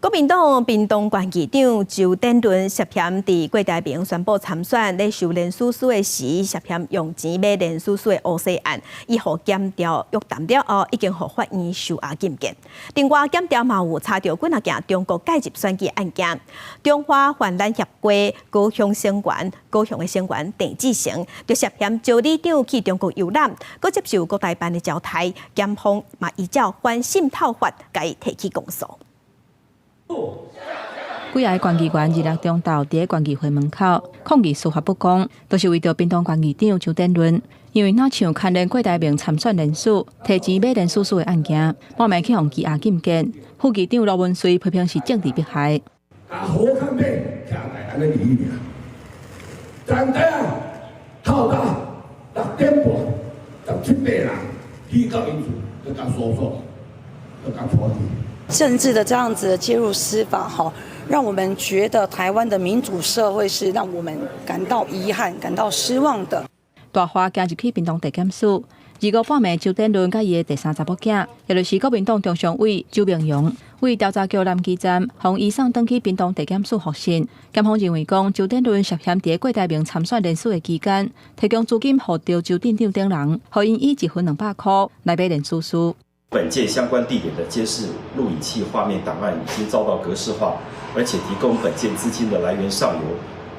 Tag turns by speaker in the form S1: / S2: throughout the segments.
S1: 國民黨屏東縣議長周典倫涉嫌佇郭台銘宣布參選咧收連署書的時，涉嫌用錢買連署書的烏紗案，伊予檢調約談了後，已經予法院收押禁見。另外，檢調嘛有查著幾若件中國介入選舉案件，中華泛濫協會高雄成員高雄的成員鄭志成，就涉嫌招里長去中國遊覽，閣接受國台辦的招待，檢方嘛依照反滲透法共伊提起公訴。
S2: 幾个縣議員26中晝佇咧縣議會門口抗議司法不公，都是為著屏東縣議長周典倫，因為若像牽連郭台銘參選連署、提錢買連署書的案件，半暝去予羈押禁見。副議長羅文穗批評是政治迫害。
S3: 啊，好康的，徛來按呢理爾，昨底啊，透早6點半，十七八人去到𪜶厝，就共搜索，就共帶去。
S4: 政治的這樣子的介入司法，哈，讓我們覺得台灣的民主社會是讓我們感到遺憾、感到失望的。
S2: 大華行入去屏東地檢署，25半暝，周典倫佮伊的第三查某囝，也就是國民黨中常委周明揚，為調查局南基站，予移送轉去屏東地檢署複訊。檢方認為講，周典倫涉嫌佇郭台銘參選連署的期間，提供資金予周周鎮長等人，予𪜶以一份200箍來買連署書。
S5: 本件相關地點的監視錄影器畫面檔案已經遭到格式化，而且提供本件資金的來源上游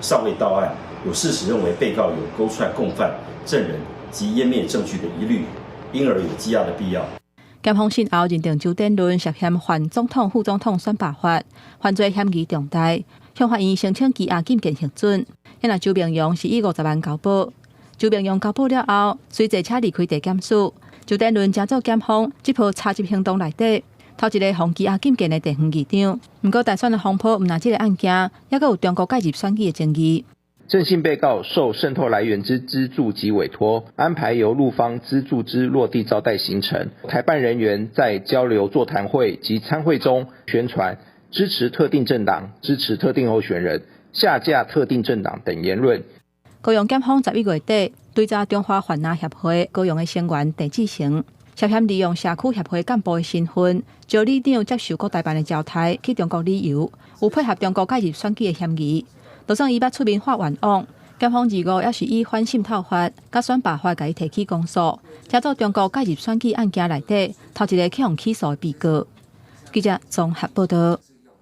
S5: 尚未到案，有事實認為被告有勾串共犯、證人及湮滅證據的疑慮，因而有羈押的必要。
S2: 檢方訊後認定周典倫涉嫌犯總統、副總統選罷法，犯罪嫌疑重大，向法院申請羈押禁見核准。若周明揚是以50萬交保，周明揚交保了後，隨坐車離開地檢署。周典倫成做檢方這波查緝行動內底，頭一個予羈押禁見的地方議長。毋過大選的風波，毋但這個案件，猶閣有中國介入選舉的爭議。
S6: 鄭姓被告受滲透來源之資助及委託，安排由陸方資助之落地招待行程。台辦人員在交流座談會及參會中宣傳支持特定政黨、支持特定候選人、下架特定政黨等言論。
S2: 高雄檢方11月底追查中華泛藍協會高雄的成員鄭志成，涉嫌利用社區協會幹部的身份，招里長接受國台辦的招待去中國旅遊，有配合中國介入選舉的嫌疑。就算伊捌出面發冤枉，檢方25也是以反滲透法、佮選罷法共伊提起公訴，成做中國介入選舉案件內底頭一个去予起訴的被告。記者綜合報道。